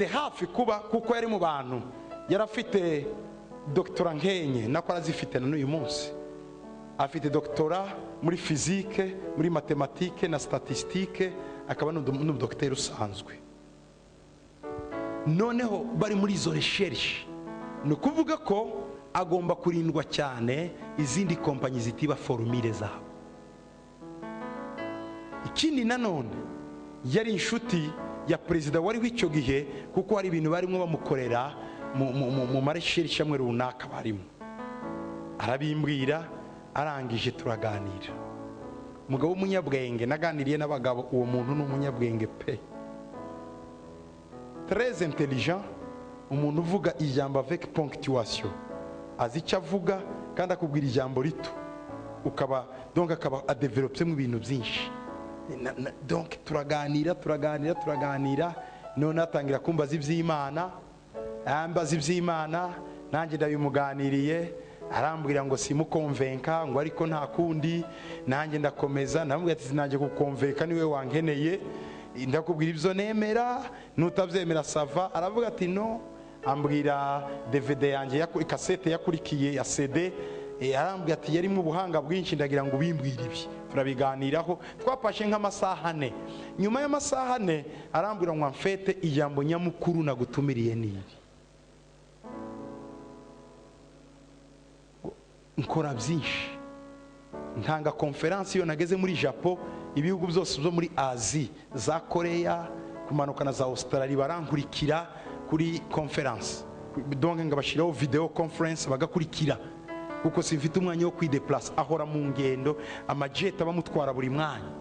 Hafi kuba kuko yari mu bantu yarafite doctorat nkenye, nako arazifite na n'uyu munsi. Afite doctorat muri physique, muri mathématique na statistique, akaba n'umudokiteri usanzwe. Noneho bari muri izo recherche, ni ukuvuga ko agomba kurindwa cyane izindi kompanyi zitiba formule zabo. Ikindi nanone yari inshuti ya perezida wari w'icyo gihe, kuko hari ibintu barimo bamukorera mu marecherche amwe runaka barimo. Arabimbwira, arangije turaganira. Umugabo w'umunyabwenge, naganiriye n'abagabo, uwo muntu ni umunyabwenge pe, très intelligent, umuntu uvuga ijambo avec ponctuation, azi icyo avuga kandi akubwira ijambo rito, ukaba donc akaba adevelopse mu bintu byinshi. Donc turaganira turaganira turaganira, none atangira kumbaza iby'Imana, ambaza iby'Imana, nanjye ndabimuganiriye, arambwira ngo simukonvenka, ngo ariko nta kundi, nanjye ndakomeza ndamubwira ati sinajye kukonvenka, niwe wankeneye, ndakubwira ibyo nemera, nutabyemera sava. Aravuga ati no, ambwira DVD yanjye ya kasete yakurikiye ya CD, arambwira ati yarimo ubuhanga bwinshi, ndagira ngo ubimbwire ibi. Turabiganiraho, twapashe nk'amasaha ane. Nyuma y'amasaha ane arambwira ngo mfete ijambo nyamukuru nagutumiriye niri, nkora byinshi, ntanga conference iyo nageze muri Japo, ibihugu byose byo muri Asie, za Korea, kumanuka na za Australia, barankurikira kuri conference. Donc ngabashiraho video conference bagakurikira, kuko simfite umwanya wo kwideplace, ahora mu ngendo, amajet abamutwara buri mwanya.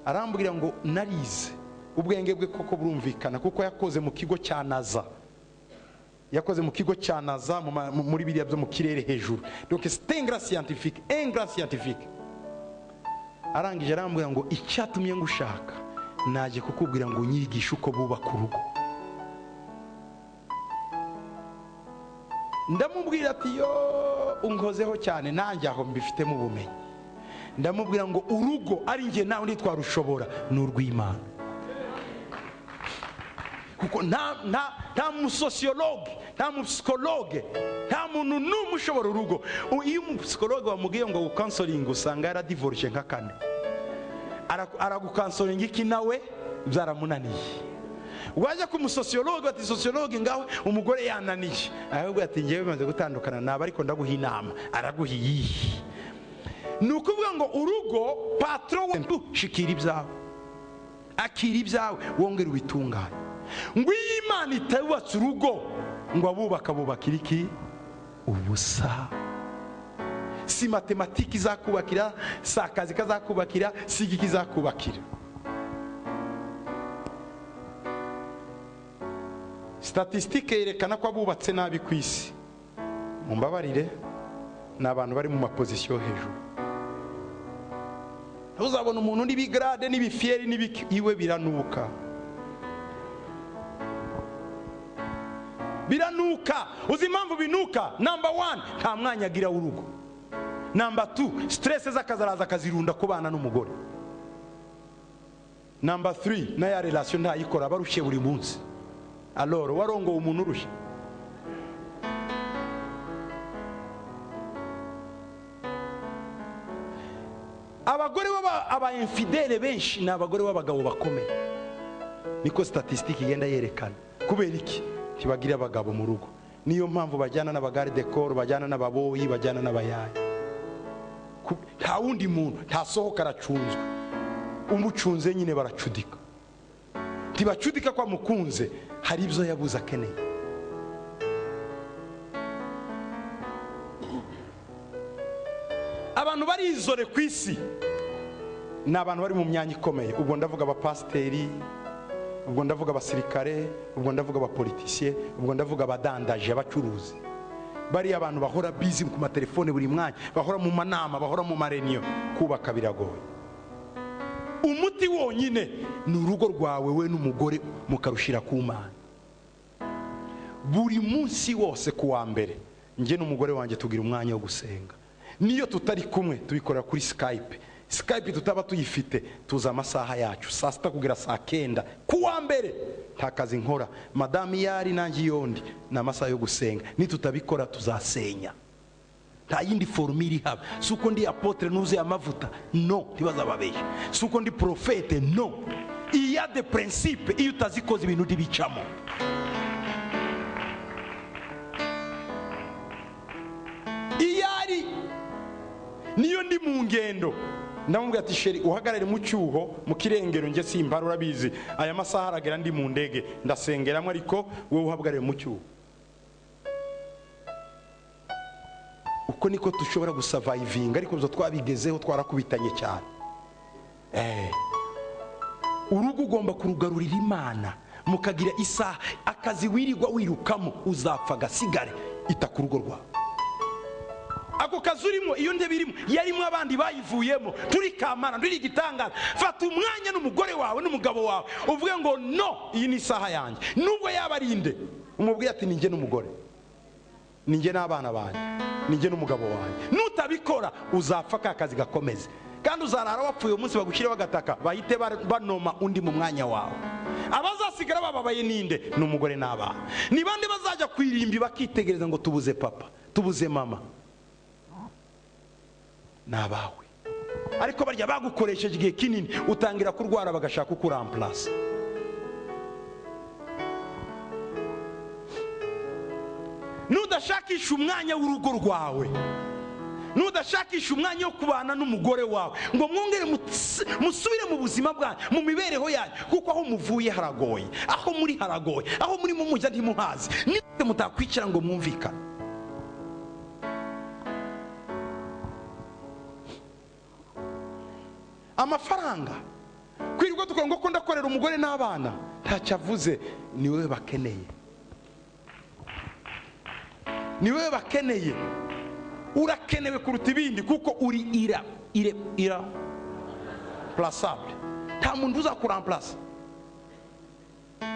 Arambwira ngo narize, ubwenge bwe koko burumvikana, kuko yakoze mu kigo cya NASA, yakoze mu kigo cya NASA muri biriya byo mu kirere hejuru. Donc c'est un grand scientifique, un grand scientifique. Arangije arambwira ngo icyatumye ngushaka, naje kukubwira ngo unyigishe uko bubaka urugo. Ndamubwira ati yo unkozeho cyane, nanjye aho mbifitemo ubumenyi. Ndamubwira ngo urugo ari njye nawe ntitwarushobora, ni urw'Imana. Kuko nta musociologue, nta mupsychologue, nta muntu n'umwe ushobora urugo. Iyo umupsychologue wamubwiye ngo gukansoringa, usanga yaradivorce nka kane. Aragukansoringa iki nawe byaramunaniye. Wajya ku musociologue ati sociologue ngawe umugore yananiye, ahubwo ati ngewe bimaze gutandukana naba ariko ndaguha inama, araguha iyihe? Ni ukuvuga ngo urugo patron shikira ibyawe, akira ibyawe, wongere ubitunganye. Ngo iyo Imana itabubatse urugo, ngo abubaka bubakira iki? Ubusa. Si matematiki izakubakira, si akazi kazakubakira, si iki kizakubakira. Statistique yerekana ko abubatse nabi ku isi, mumbabarire, ni abantu bari mu maposition hejuru. Ntuzabona umuntu n'ibigrade n'ibifieri n'ibiki, iwe biranuka, biranuka. Uzi impamvu binuka? Number 1, nta mwanya agira w'urugo. Number 2, stress z'akazaraza akazirunda ku bana n'umugore. Number 3, na ya relation ntayikora, barushe buri munsi. Alors warongo umuntu urushe. Abagore baba aba infidèle benshi ni abagore b'abagabo bakomeye, niko statistique igenda yerekana. Kubera iki? Ntibagira abagabo mu rugo. Niyo mpamvu bajyana n'abagare de corps, bajyana n'ababoyi, bajyana n'abayaya. Nta wundi muntu ntasohoka aracunzwe, umucunze nyine baracudika. Ntibacudika kwa mukunze, hari ibyo yabuze akeneye. Abantu barizore ku isi ni abantu bari mu myanya ikomeye. Ubwo ndavuga abapasiteri, ubwo ndavuga abasirikare, ubwo ndavuga abapolitisiye, ubwo ndavuga abadandaje, abacuruzi. Bari abantu bahora busy ku matelefone buri mwanya, bahora mu manama, bahora mu marenio. Kubaka biragoye. Umuti wonyine ni urugo rwawe we n'umugore mukarushira ku Mana. Buri munsi wose ku wa mbere njye n'umugore wanjye tugira umwanya wo gusenga. Niyo tutari kumwe tubikora kuri Skype. Skype tutaba tuyifite, tuzi amasaha yacu, saa 6 kugera saa 9 ku wa mbere. Nta kazi nkora, madamu iyo ari nanjye iyo ndi, ni amasaha yo gusenga. Nitutabikora tuzasenya, nta yindi formule ihaba. Si uko ndi apôtre nuzuye amavuta, no, ntibazababeshye. Si uko ndi prophète, no. Il y a des principes, iyo utazikoze ibintu ntibicamo. Iyo ari niyo ndi mu ngendo, ndamubwira ati: "Chéri, uhagarare mu cyuho mu kirengero, njye simbara, urabizi aya masaha aragera ndi mu ndege, ndasengeramo, ariko wowe uhagarare mu cyuho." Uko niko dushobora gusurvivinga, ariko ibyo twabigezeho twarakubitanye cyane. Urugo ugomba kurugarurira Imana, mukagira isaha. Akazi wirirwa wirukamo, uzapfa agasigare. Ita ku rugo rwawe. Ako kazi urimo, iyo ntebe irimo, yarimo abandi bayivuyemo. Turi kamana, turi igitangaza. Fata umwanya n'umugore wawe n'umugabo wawe, uvuge ngo: "No, iyi ni isaha yanjye." Nubwo yaba ari inde, umubwiye ati: "Ni njye n'umugore, ni njye n'abana banjye, ni njye n'umugabo wanjye." Nutabikora uzapfa ka kazi gakomeze, kandi uzarara wapfuye. Umunsi bagushyiraho agataka, bahite banoma undi mu mwanya wawe. Abazasigara bababaye ninde? Ni umugore n'abana. Ni bande bazajya ku irimbi bakitegereza ngo: "Tubuze papa, tubuze mama"? Ni abawe. Ariko barya bagukoresheje igihe kinini, utangira kurwara bagashaka kukuremplaça. Nudashakisha umwanya w'urugo rwawe, nudashakisha umwanya wo kubana n'umugore wawe ngo mwongere musubire mu buzima bwanyu, mu mibereho yanyu, kuko aho muvuye haragoye, aho muri haragoye, aho murimo mujya ntimuhazi, niba mutakwicara ngo mwumvikane. Amafaranga kwirirwa dukora ngo ko ndakorera umugore n'abana, ntacyo avuze. Ni wowe bakeneye, ni wowe bakeneye. Urakenewe kuruta ibindi, kuko uri ira ire irremplaçable. Nta muntu uzakuremplaça,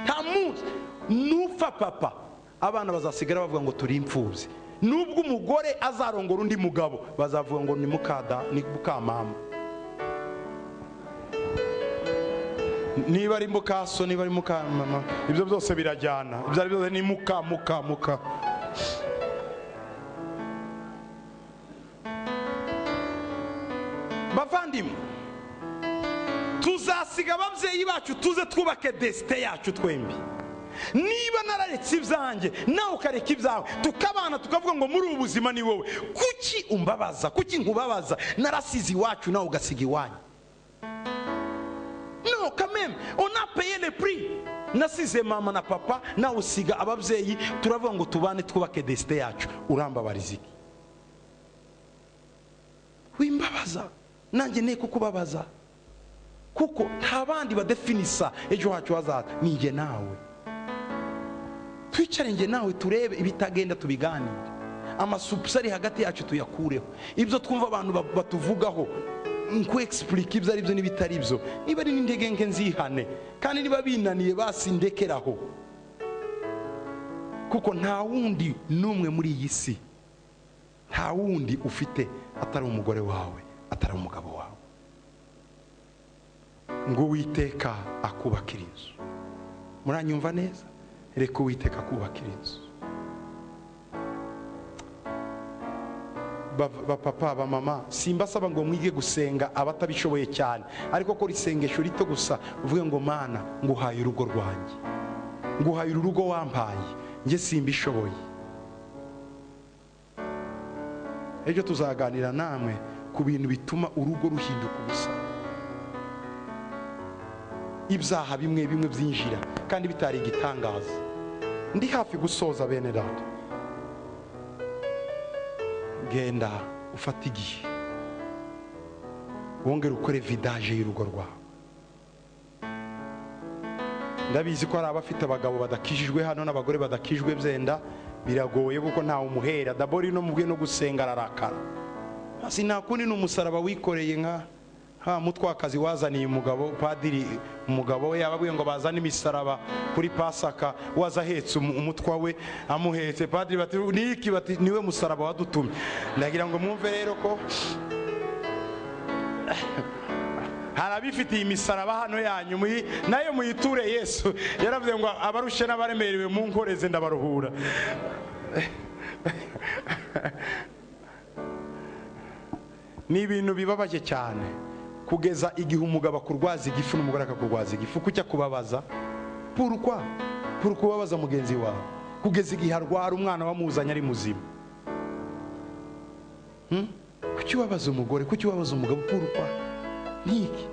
nta munsi. Nupfa papa, abana bazasigara bavuga ngo: "Turi imfubyi." Nubwo umugore azarongora undi mugabo, bazavuga ngo: "Ni mukada, ni mukamama, niba ari mukaso, niba ari mukamama." Ibyo byose birajyana, ibyo ari byose ni muka muka muka. Bavandimwe, tuzasiga ababyeyi bacu, tuze twubake destin yacu twembi. Niba nararetse ibyanjye, nawe ukareka ibyawe, tukabana, tukavuga ngo muri ubu buzima ni wowe, kuki umbabaza? Kuki nkubabaza? Narasize iwacu, nawe ugasiga iwanyu. No, quand même on a payé le prix. Nasize mama na papa, nawe usiga ababyeyi, turavuga ngo tubane twubake destin yacu. Urambabariza iki? Wimbabaza, nanjye ne kukubabaza, kuko nta bandi badefinisa ejo hacu hazaza, ni njye nawe. Twicare njye nawe, turebe ibitagenda, tubiganire. Amasupuse ari hagati yacu tuyakureho. Ibyo twumva abantu batuvugaho, nku explique ibyo ari byo n'ibitari byo. Niba ari n'intege nke, nzihane, kandi niba binaniye, basi ndekeraho, kuko nta wundi n'umwe muri iyi si, nta wundi ufite atari umugore wawe, atari umugabo wawe. Ngo Uwiteka akubakira inzu. Muranyumva neza? Reka Uwiteka akubakira inzu. Bapapa, bamama, simbasaba ngo mwige gusenga, abatabishoboye cyane, ariko kora isengesho rito gusa, uvuge ngo: "Mana, nguhaye urugo rwanjye, nguhaye uru rugo wampaye, njye simbishoboye." Ejo tuzaganira namwe ku bintu bituma urugo ruhinduka ubusa, ibyaha bimwe bimwe byinjira kandi bitari igitangaza. Ndi hafi gusoza. Bene data, genda ufate igihe, wongere ukore vidange y'urugo rwawe. Ndabizi ko hari abafite abagabo badakijijwe hano n'abagore badakijwe. Byenda biragoye kuko ntawe umuhera dabori no mubwe no gusenga ararakara. Hasi nta kundi, ni umusaraba wikoreye, nka ha mutwakazi wazaniye umugabo padiri, umugabo we yababwiye ngo bazane imisaraba kuri Pasaka, waza ahetse umutwa we, amuhetse. Padiri bati: "Niki?" Bati: "Niwe musaraba wadutumye." Ndagira ngo mwumve rero ko Hari abifitiye imisaraba hano yanyu, nayo muyiture Yesu. Yaravuze ngo abarushe n'abaremerewe munkoreze ndabaruhura. Ni ibintu bibabaje cyane kugeza igihe umugabo akurwaza igifu n'umugore akakurwaza igifu. Kuki akubabaza? Pourquoi? Pour kubabaza mugenzi wawe kugeza igihe arwara umwana wamuzanye ari muzima. Kuki ubabaza umugore? Kuki ubabaza umugabo? Pourquoi? Niki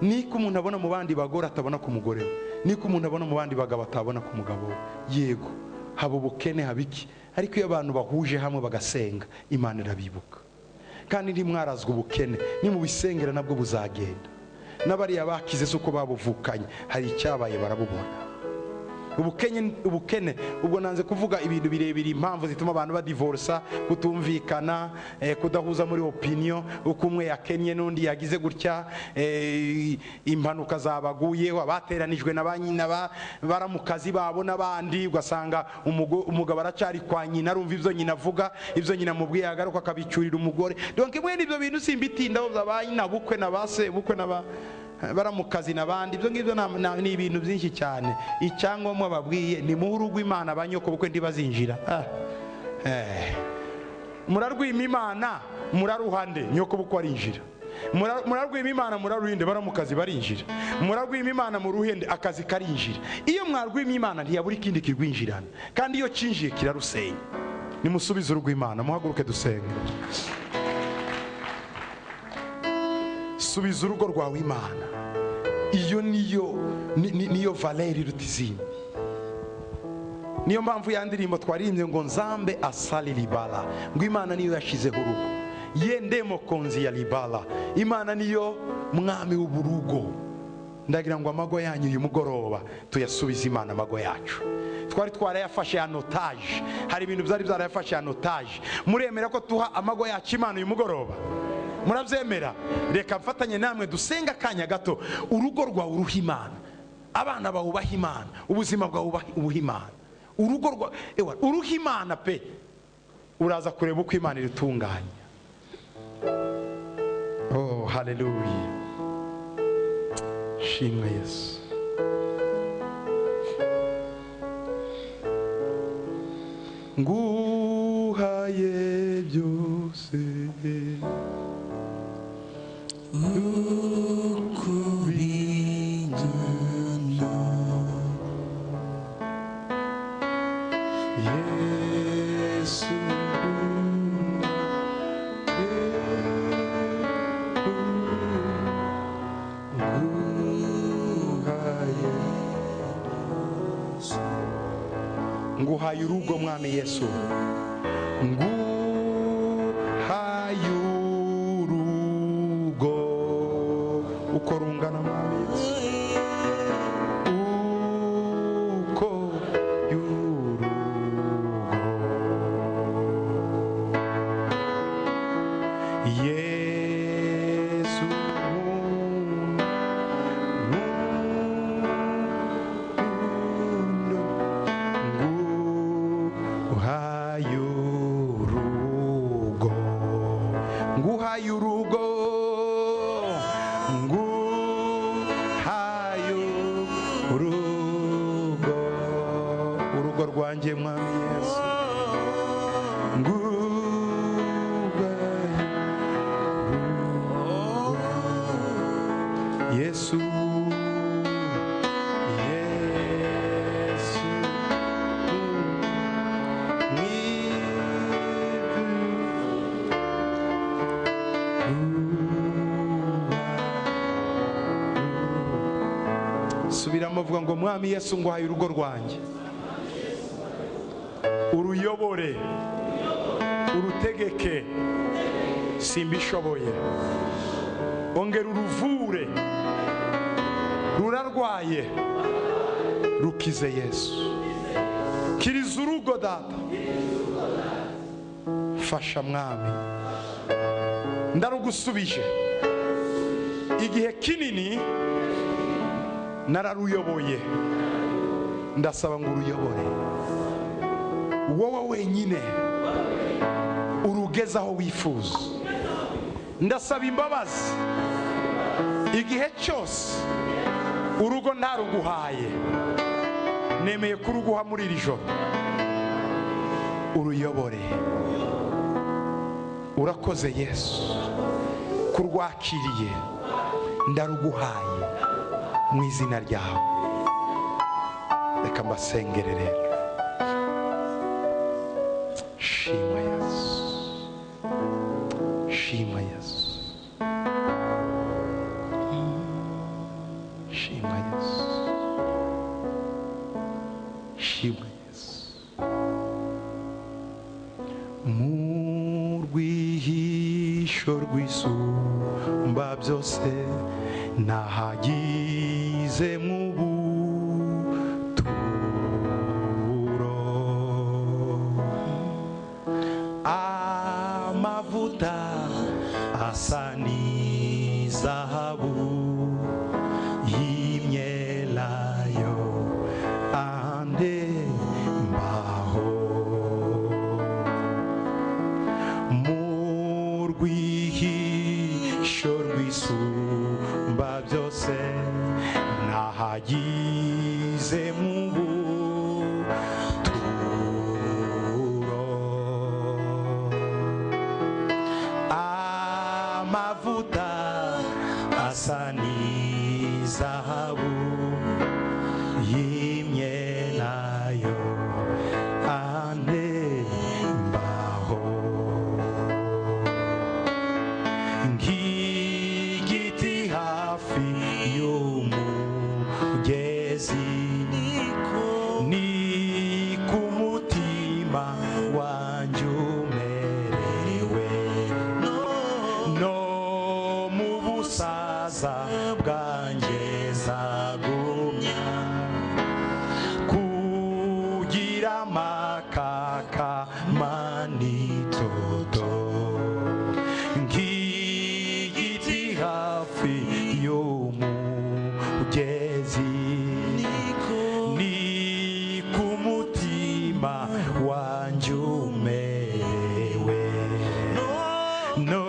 niko umuntu abona mu bandi bagore atabona ku mugore we, niko umuntu abona mu bandi bagabo atabona ku mugabo we. Yego haba ubukene, haba iki, ariko iyo abantu bahuje hamwe bagasenga, Imana irabibuka. Kandi ntimwarazwa ubukene, nimubisengera nabwo buzagenda. N'abariya bakize si uko babuvukanye, hari icyabaye barabubona. Ubukene ubwo nanze kuvuga ibintu birebire, impamvu zituma abantu badivorsa, kutumvikana, kudahuza muri opinion, uko umwe yakennye n'undi yagize gutya, impanuka zabaguyeho, abateranijwe na ba nyina baramukazi babo n'abandi, ugasanga umugabo aracyari kwa nyina, arumva ibyo nyina avuga, ibyo nyina amubwiye agaruka akabicyurira umugore. Donc mwe n'ibyo bintu simbitindaho ba nyina bukwe na ba se bukwe na ba baramukazi nabandi, ibyo ngibyo ni ibintu byinshi cyane. Icyangombwa babwiye ni muhe urugo Imana, banyoko bukwe ntibazinjira. Murarwima Imana muraruhande, nyoko bukwe arinjira. Murarwima Imana muraruhinde, baramukazi barinjira. Murarwima Imana muruhende, akazi karinjira. Iyo mwarwima Imana ntiyabura ikindi kirwinjirana, kandi iyo cinjiye kirarusenya. Nimusubize urugo Imana, muhaguruke dusenge. Subiza urugo rwawe Imana. Iyo niyo valeur iruta izindi. Niyo mpamvu ya ndirimbo twaririmbye ngo nzambe asali libala, ngo Imana niyo yashizeho urugo, yende mokonzi ya libala, Imana niyo mwami w'urugo. Ndagira ngo amago yanyu uyu mugoroba tuyasubize Imana amago yacu. Twari twarayafashe ya notage, hari ibintu byari byarayafashe ya notage. Muremera ko tuha amago yacu Imana uyu mugoroba? Murabyemera? Reka mfatanye namwe dusenga akanya gato. Urugo rwawe uruha Imana, abana bawe ubaha Imana, ubuzima bwawe ubuha Imana, urugo rwawe uruha Imana pe. Uraza kureba uko Imana iritunganya. Oh haleluya, shimwa Yesu. Nguhaye byose ukubingana, Yesu nguhaye urugo mwami Yesu, nguhaye urugo uko rungana mwami Yesu, uko y'urugo Yesu nguhaye urugo, nguhaye urugo, urugo rwanjye mwami Yesu, nguhaye urugo Yesu, Yesu Subiramo avuga ngo mwami Yesu nguhaye urugo rwanjye, uruyobore, urutegeke, simbishoboye, ongera uruvure, rurarwaye, rukize Yesu, kiriza urugo data, fasha mwami, ndarugusubije. Igihe kinini nararuyoboye, ndasaba ngo uruyobore wowe wenyine, urugeze aho wifuza. Ndasaba imbabazi igihe cyose urugo ntaruguhaye, nemeye kuruguha muri iri joro, uruyobore. Urakoze Yesu kurwakiriye, ndaruguhaye mu izina ryawe. Reka mbasengere rero. Shima Yesu, shima Yesu, shima Yesu, shima Yesu. Mu rwihisho rw'isumba byose nahagize mu buturo, amavuta asa n'izahabu y'imyelayo andembaho. Mu rwihisho rw'isumba byose nahagize mu buturo, amavuta asa n'izahabu y'imyelayo andembaho. Nk'igiti hafi y'umugezi ni ku mutima wanjye umerewe, no mu busaza bwanjye zagumya kugira amakaka manitoto. Nk'igiti hafi y'umugezi ni ku mutima wanjye umerewe, no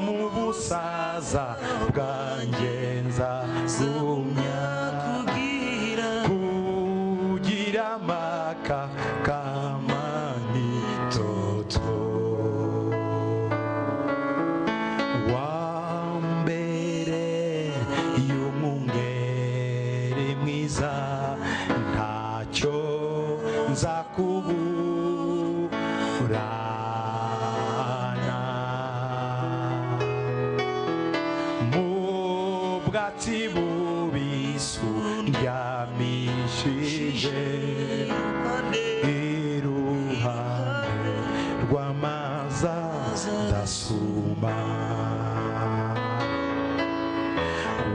mu busaza bwanjye nzagumya kugira amakaka manitoto. Wa mbere y'umwungeri mwiza ntacyo nzakuburana, mu bwatsi bubisi undyamishije iruhande rw'amazi adasuma.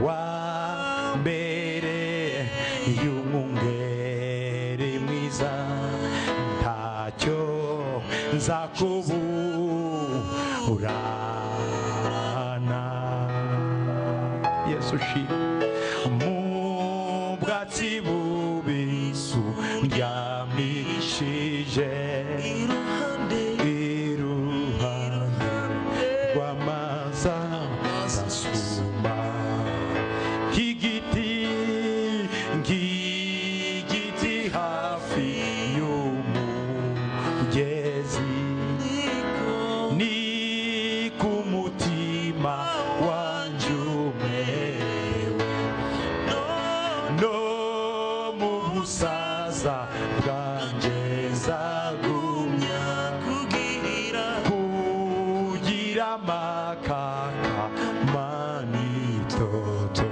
Wa mbere y'umwungeri mwiza ntacyo nzakuburana. Yesu shima. Mu bwatsi bubisi undyamishije iruhande rw'amazi adasuma. Nk'igiti, nk'igiti hafi y'umugezi ni ku mutima wanjye umerewe, no mu busaza bwanjye nzagumya kugira amakaka manitoto.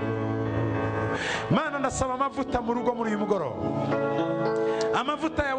Mana, ndasaba amavuta mu rugo muri uyu mugoroba, amavuta yawe.